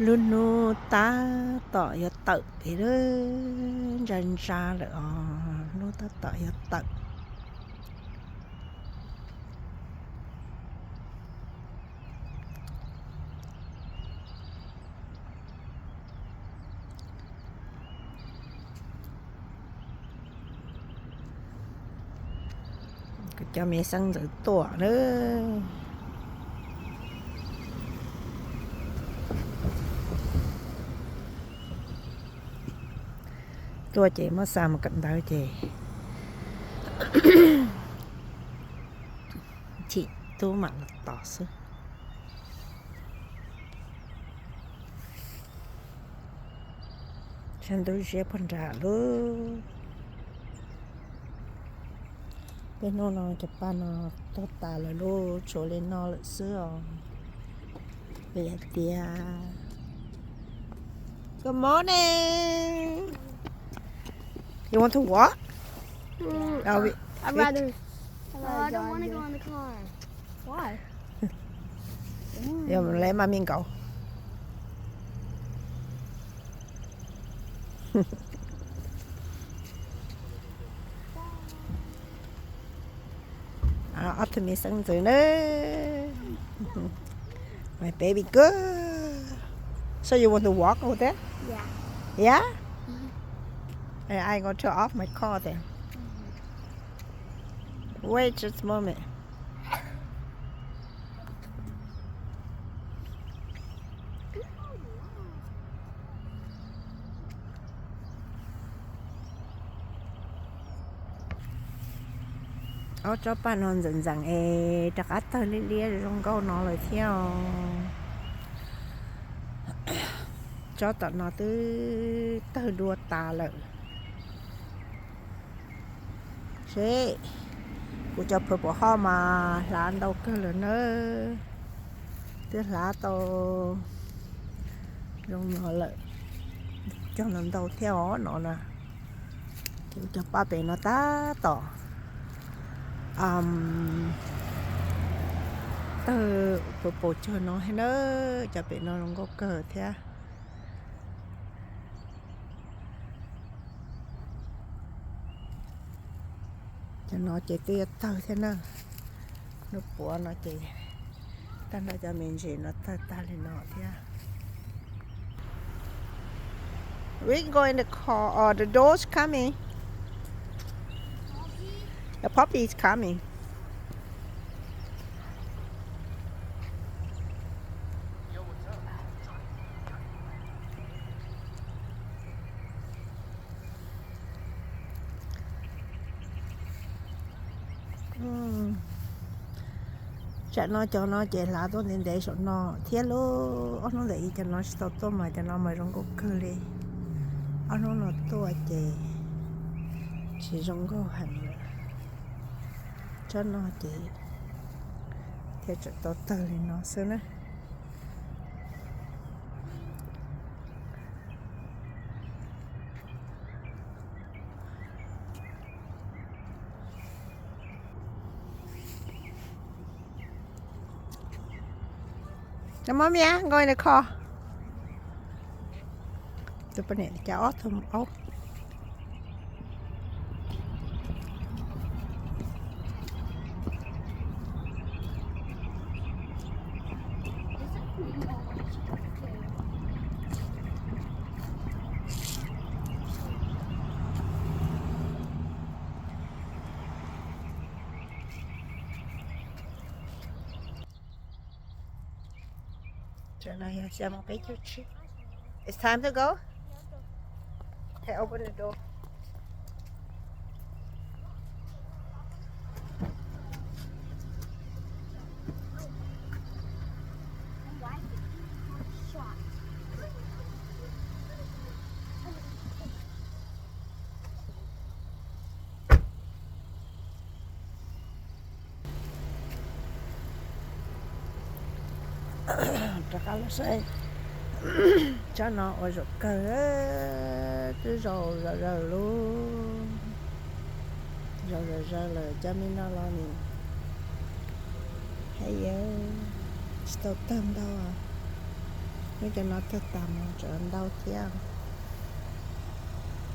Lub hnub tab tom yuav tawm pem lawm, ntsa ntsa lawm os, hnub tab tom yuav tawm. Kuv cov me xeeb ntxwv tuaj na. Tuaj ces muab xa mus kawm ntawv ces chim tub mam los tos xwb. Sab ntuj ziab puag nram lub. Peb hnub no cov paj no tuag tas lawm lauj, tshuav li no lawm xwb os. Vim hais tias, Good morning. You want to walk? Mm, Oh, we, I'd we rather. No, I don't want to go in the car. Why? Yog lawv mam me nkaus. Ob tug me xeeb ntxwv na. My baby girl. So you want to walk over there? Yeah. Yeah? And I go turn off my car then. Wait just a moment. Ob tsob paj no ntxeem ntxeem es rov qab tawg liab liab zoo nkauj no lawm thiab os. Tsob tom no twb tawg dua tas lawm. Seb, kuv cov purple heart mas hlav ntau kawg lawm nawb. Twb hlav tau zoo no lawm, cog ntau ntau thiab os no na. Ces cov paj pem no tab tom tawg purple cog no thiab na, cov pem no zoo nkauj kawg thiab. Cov no ces twb yuav tawg thiab na. Lub puav no ces tag nrho cov me ntses no tawg tag li no thiab. We go in the car, or the door's coming. The puppy is coming. Tsam no cov no ces hlav tuaj ntev ntev saum no thiab lauj. Ob hnub ntawm ib cov no tsis tau tuaj mas cov no mas zoo nkauj kawg li. Ob hnub no tuaj ces tsis zoo nkauj heev lawm. Tsob no ces thiaj tseem tau tawg li no xwb na. Mommy, go in the car. Tus poj niam cas ob tug aub. It's time to go. Okay, open the door. Rov qab los saib tsob no ua zaum kawg, twb zaum zom zaws lawm, zaum zom zaws lawm, cov me no los nws haj yam tsis tau tawg ntau. Muab cov no tag tas mas tseem ntau thiab.